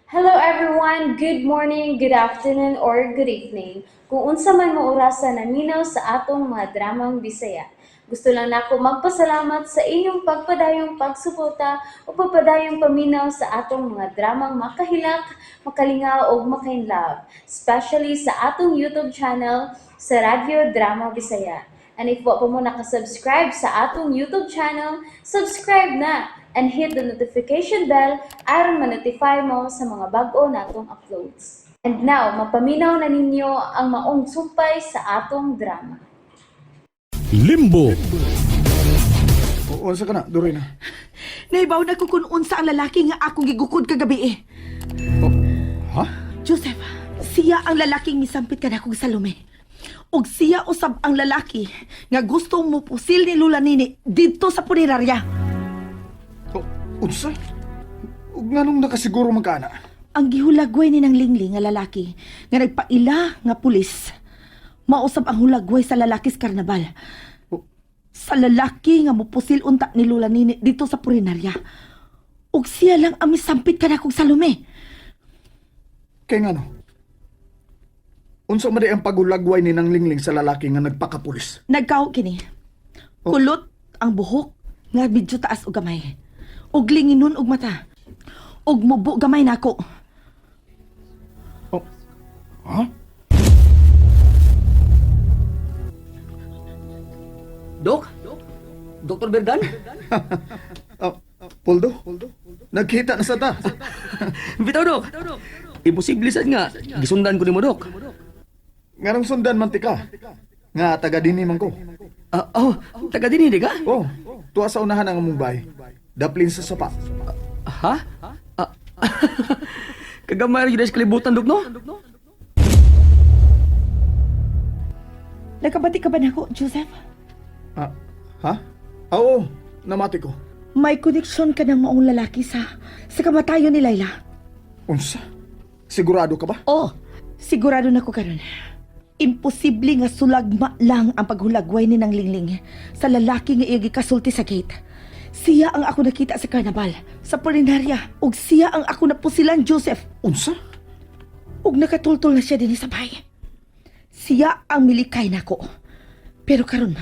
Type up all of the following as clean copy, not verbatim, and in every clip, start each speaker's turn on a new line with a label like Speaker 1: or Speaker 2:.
Speaker 1: Hello everyone! Good morning, good afternoon, or good evening. Kung unsa man mo orasa naminaw sa atong mga dramang Bisaya. Gusto lang nako magpasalamat sa inyong pagpadayong pagsuporta o pagpadayong paminaw sa atong mga dramang makahilak, makalingaw ug makainlove, especially sa atong YouTube channel sa Radyo Drama Bisaya. And if wa pa mo nakasubscribe sa atong YouTube channel, subscribe na and hit the notification bell aron ma-notify mo sa mga bag-o natong uploads. And now, mapaminaw na ninyo ang maong sumpay sa atong drama.
Speaker 2: Limbo.
Speaker 3: O, unsa ka na, Dorina?
Speaker 4: Naibaw na ko kung unsa ang lalaki nga akong gigukod kagabi eh.
Speaker 3: Oh, ha?
Speaker 4: Joseph, siya ang lalaking misampit ka na kong Salome. Og siya usab ang lalaki nga gusto mo pusil ni Lula Nini didto sa punerarya.
Speaker 3: O, unsa? Ug nganong nakasiguro man ka ana?
Speaker 4: Ang gihulagway ni ng lingling nga lalaki nga nagpaila nga pulis. Mausab ang hulagway sa lalaki sa karnabal.
Speaker 3: Oh.
Speaker 4: Sa lalaki nga mupusil unta ni Lula Nini dito sa punerarya. Og siya lang ang misampit ka na kong Salome.
Speaker 3: Kay ngano? Unsa man di ang pagulagway ni nang lingling sa lalaki nga nagpakapulis?
Speaker 4: Nagkaho kini. Kulot ang buhok nga medyo taas og gamay. Og linginon og mata. Og mubo gamay nako.
Speaker 3: Oh. Ha?
Speaker 5: Dok? Dr. Berdan?
Speaker 3: Oh, Poldo? Nagkita na sa ta.
Speaker 5: Bitaw, Dok. Imposible sad nga. Gisundan ko nimo, Dok.
Speaker 3: Nganong sundan man ti ka? Nga taga dinhi man ko.
Speaker 5: Ah, oh, taga dinhi di ka?
Speaker 3: Oh, tuwa sa unahan ang among bahay. Daplin sa sapa.
Speaker 5: Ha? Ah, kagamay ra gyud sa kalibutan, Dok, no?
Speaker 4: Nakabati ka ba nako, Joseph?
Speaker 3: Ah, ha? Ah, oo, namati ko.
Speaker 4: May koneksyon ka ng maong lalaki sa kamatayon ni Laila.
Speaker 3: Unsa? Sigurado ka ba?
Speaker 4: Oh, sigurado na ko karon. Imposible nga sulagma lang ang paghulagway ni nang lingling sa lalaki nga iya gikasulti sa gate. Siya ang ako nakita sa karnabal, sa pulinarya, ug siya ang ako napusilan, Joseph.
Speaker 3: Unsa?
Speaker 4: Ug nakatultol na siya dinhi sa bahay. Siya ang milikay nako. Pero karon,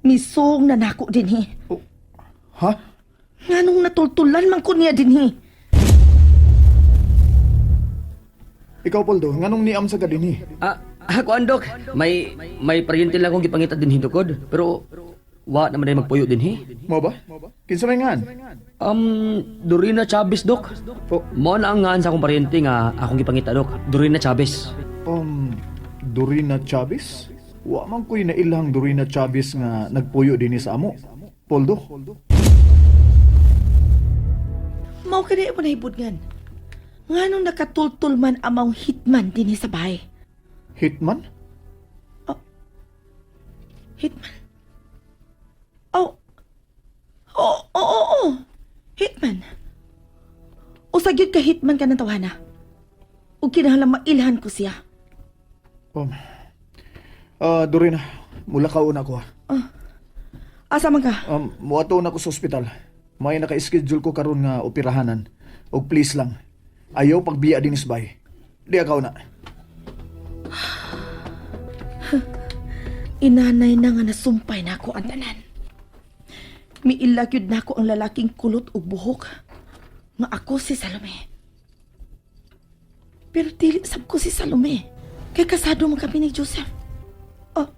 Speaker 4: misong na nako dinhi.
Speaker 3: Oh, ha?
Speaker 4: Nganong natultulan man ko niya dinhi?
Speaker 3: Ikaw, Poldo, nganong niam sa kadinhi?
Speaker 5: Ah, kuan, Dok. May paryente lang akong gipangita dinhi, Dok. Pero wa naman ay magpuyo dinhi.
Speaker 3: Mo ba? Kinsa may ngan?
Speaker 5: Dorina Chavez, Dok.
Speaker 3: Oh,
Speaker 5: Mao na ang ngan sa akong paryente nga akong gipangita, Dok. Dorina Chavez.
Speaker 3: Dorina Chavez? Wa man ko'y nailhang Dorina Chavez nga nagpuyo dinhi sa amo. Poldo?
Speaker 4: Mao kani mo nahibudngan. Nganong nakatultul man ang maong hitman dinhi sa bahay?
Speaker 3: Hitman?
Speaker 4: Hitman? Oh. Oo, oo, oo. Hitman. Usa gyud ka hitman ka ng tawhana. Ug kinahanglan mailhan ko siya.
Speaker 3: Dorina, mula ka una ko ha.
Speaker 4: Asa man ka?
Speaker 3: Muato na ko sa ospital. May naka-schedule ko karon nga operahanan. Og please lang, ayaw pagbiya dinis bay. Di ka na.
Speaker 4: Inanay na nga nasumpay na ako ang tanan. Miila gyud nako ang lalaking kulot ug buhok nga ako si Salome. Pero dili sab ko si Salome. Kay kasado man kami ni Joseph. Oh,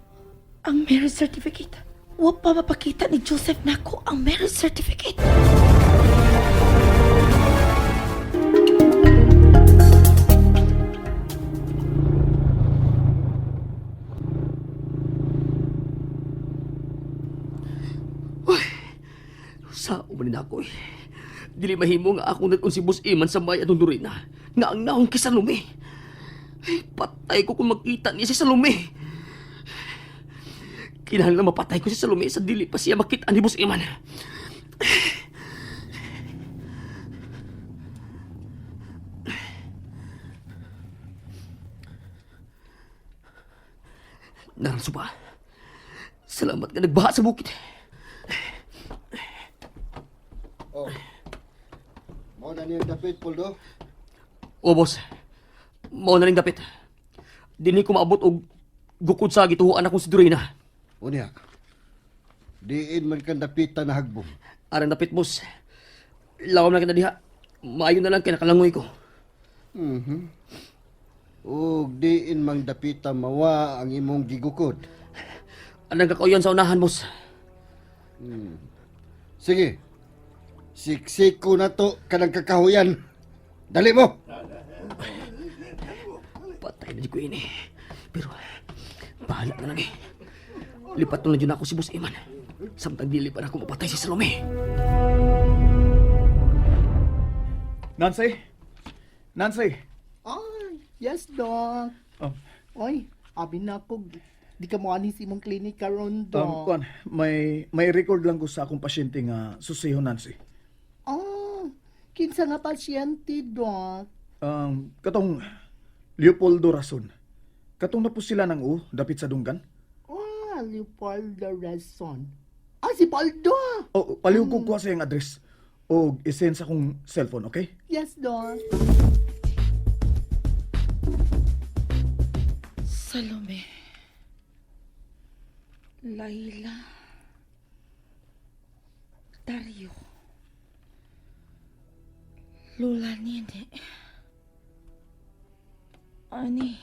Speaker 4: ang marriage certificate. Wa pa mapakita ni Joseph nako ang marriage certificate.
Speaker 5: Sa umanin ako eh. Dili mahimo nga akong nag si Boss Iman sa may atong Dorina. Nga ang naong kay Salome. Ay, patay ko kung makita niya si Salome. Kinahanglan mapatay ko si Salome sa dili pa siya makita ni Boss Iman. Naranso ba? Salamat nga nagbaha sa bukid.
Speaker 6: Oh. Mao na niyang dapit, Poldo.
Speaker 5: O boss, mao na ning dapit. Dinhi ko maabot og gukod sa gituhuan akong si Dorina.
Speaker 6: Unya. Diin man kang dapitan na hagbong.
Speaker 5: Arang dapit, boss. Lawom na kita diha. Maayo na lang kay nakalangoy ko.
Speaker 6: Ug diin mang dapita mawa ang imong gigukod.
Speaker 5: Anang kakauyan sa unahan, boss.
Speaker 6: Sige. Siksiko na to kanang kakahuyan. Dali mo.
Speaker 5: Patay na di ko ini. Pero, bahala na lang eh. Lipat na lang yun ako si Boss Iman. Samtang dili pa na ako mapatay si Salome.
Speaker 3: Nancy? Nancy?
Speaker 7: Ay, yes, Doc.
Speaker 3: Oh,
Speaker 7: Oy, abi na ko. Di ka mo anis imong clinic karon, Doc.
Speaker 3: kuan, may record lang ko sa akong pasyente nga susiho, Nancy.
Speaker 7: Ah, kinsa nga pasyente, Doc?
Speaker 3: Katong Leopoldo Rason. Katong na po sila ng U, dapit sa dunggan.
Speaker 7: Ah, Leopoldo Rason. Ah, si Poldo!
Speaker 3: O, palihog ko kuha sa iyang address. O, isend sa akong cellphone, okay?
Speaker 7: Yes, Doc.
Speaker 4: Salome. Laila. Dario. Lola Nene. Ani.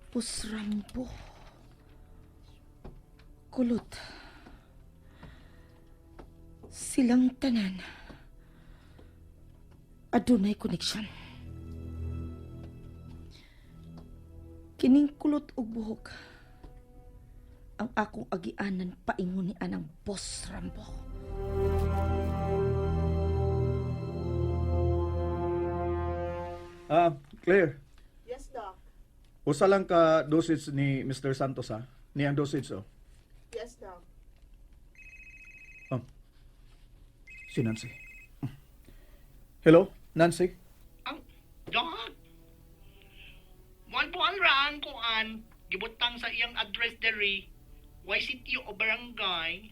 Speaker 4: Pusrambo. Kulot. Silang tanan. Adunay koneksyon. Kining kulot og buhok. Ang akong agianan paingon ni anang Boss Rambo.
Speaker 3: Ah, Claire.
Speaker 7: Yes, Doc.
Speaker 3: Usa lang ka dosage ni Mr. Santos, ha? Niyang dosage, oh.
Speaker 7: Yes, Doc.
Speaker 3: Oh. Si Nancy. Hello, Nancy?
Speaker 7: Ang, Doc! Buwan-buwan ra ang kuan. Gibutang sa iyang address diri. YCT o barangay.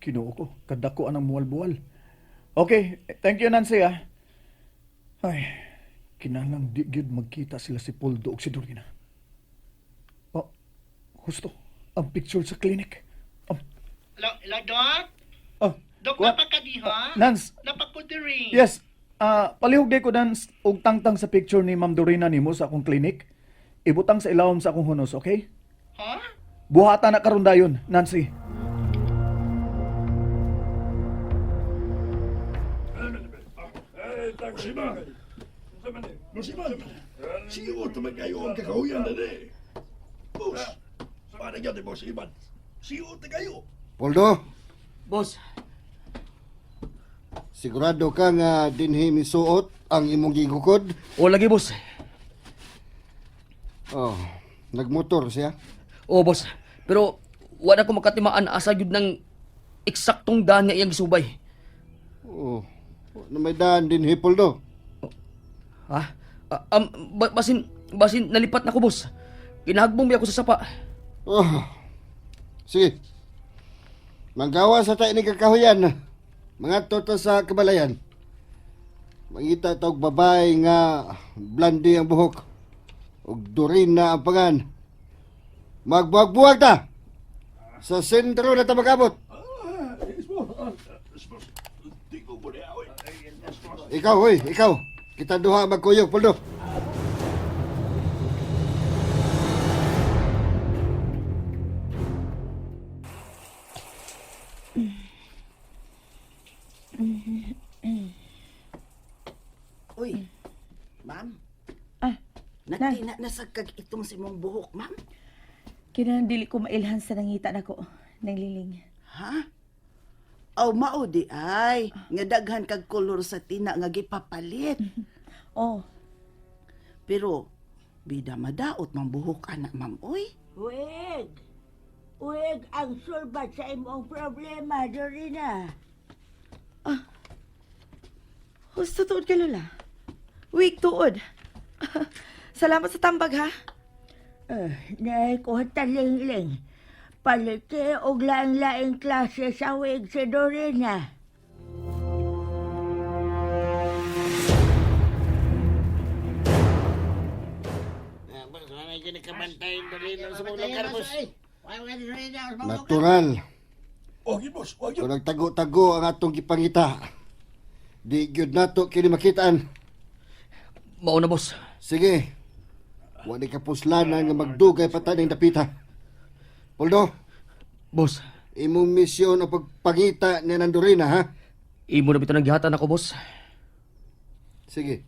Speaker 3: Kinoo ko, kadako anang muwal-buwal. Okay, thank you Nancy ah. Ay, kinalang di gyud magkita sila si Poldo ug si Dorina. Oh, husto, ang picture sa clinic. Oh,
Speaker 7: La, la Doc?
Speaker 3: oh,
Speaker 7: Doc,
Speaker 3: kuha-
Speaker 7: napakadiha?
Speaker 3: Nance,
Speaker 7: Napako diri.
Speaker 3: yes. Ah, palihog di ko Nance og tangtang sa picture ni Ma'am Dorina nimo sa akong clinic. Ibutang sa ilawom sa akong hunos, okay?
Speaker 7: Ha?
Speaker 3: Buhata na karon dayon, Nancy.
Speaker 8: Siguro kayo ang kakahuyan na eh. Boss, para yan boss Ivan. Siyo kayo.
Speaker 6: Poldo,
Speaker 5: Boss,
Speaker 6: sigurado ka nga dinhi misuot ang imong gigukod?
Speaker 5: o lagi, boss.
Speaker 6: Oh, nagmotor siya.
Speaker 5: Oo, boss. Pero, wala ko makatimaan asa yun ng eksaktong daan nga iyang gisubay.
Speaker 6: Oh, na may daan dinhi Poldo.
Speaker 5: Ha? Ah, basin, nalipat na ko, boss. Kinahagbong biya ko sa sapa.
Speaker 6: Oh. Sige. Manggawa sa tayo ni kakahuyan. Mga toto sa kabalayan. Mangita tog babae nga blandi ang buhok. Ug durin na ang pangan. Magbuwag-buwag ta. Sa sentro na ta magabot. Ikaw, hoy, ikaw. Kita duha ang magkuyog, Poldo.
Speaker 9: Uy, ma'am.
Speaker 4: Ah,
Speaker 9: Nagtina na sa kag itong si mong buhok, ma'am.
Speaker 4: Kinahanglan dili ko mailhan sa nangita nako nang liling.
Speaker 9: Ha? Aw, mao di ay. Nga daghan kag kolor sa tina nga gipapalit.
Speaker 4: Oh,
Speaker 9: Pero, bida madaot mang buhok anak, ma'am. Uy,
Speaker 10: Uwig! Uwig ang sulbat sa imong problema, Dorina.
Speaker 4: husto tuod ka lola. Week tuod. Salamat sa tambag ha.
Speaker 10: Naay ko talingling. Palite og laing-laing klase sa wig si Dorina.
Speaker 6: Natural.
Speaker 8: Wag yun, boss. Wag yun.
Speaker 6: Kung nagtago-tago ang atong gipangita, di gyud nato kini makitaan.
Speaker 5: Mao na, boss.
Speaker 6: Sige. Wa ni kapuslanan nga magdugay pa ta ning dapita. Poldo,
Speaker 5: Boss,
Speaker 6: imong misyon ang pagpangita ni Nandorina, ha?
Speaker 5: imo na bitaw nang gihatan ako, boss.
Speaker 6: Sige.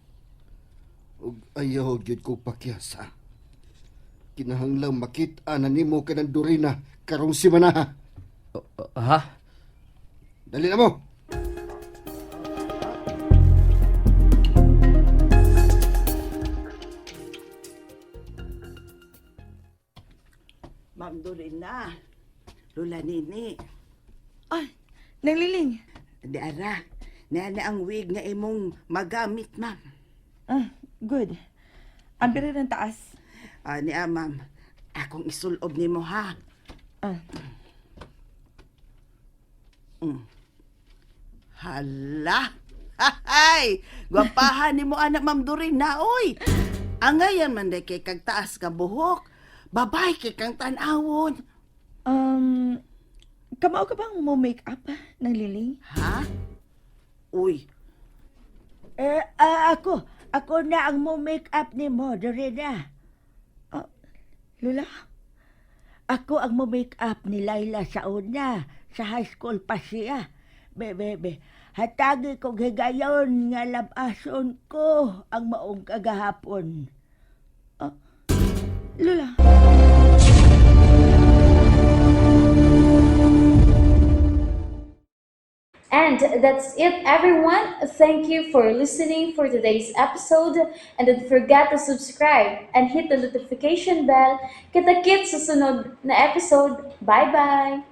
Speaker 6: Ug ayaw gyud ko pakyasa. Kinahanglang makita na nimo kay Nandorina karong simana. Ha?
Speaker 5: Ha?
Speaker 6: Dali na mo.
Speaker 9: Ma'am Dorina, Lola Nini,
Speaker 4: Ay, Nang Liling.
Speaker 9: di ara, niya na ang wig nga imong magamit, ma'am.
Speaker 4: Ah, good. Ang pira ng taas.
Speaker 9: Ah, niya, ma'am, akong isulob nimo ha.
Speaker 4: Ah.
Speaker 9: Hala! Hay! Gwapahan nimo anak Ma'am Dorina, oy! Angayan man day kay kag taas ka buhok. Babay kay kang tan-awon.
Speaker 4: Kamao ka bang mo make up, Nang Liling?
Speaker 9: Ha? Uy,
Speaker 10: Eh, ako, ako na ang mo make up nimo, Dorina.
Speaker 4: Ah, Lola?
Speaker 10: Ako ang mo make up ni Laila sa una, sa high school pa siya. Be, be, be. Hatagi kog higayon nga labason ko ang maong kagahapon.
Speaker 4: Lola?
Speaker 1: And that's it, everyone. Thank you for listening for today's episode. And don't forget to subscribe and hit the notification bell. Kita-kits sa sunod na episode. Bye-bye!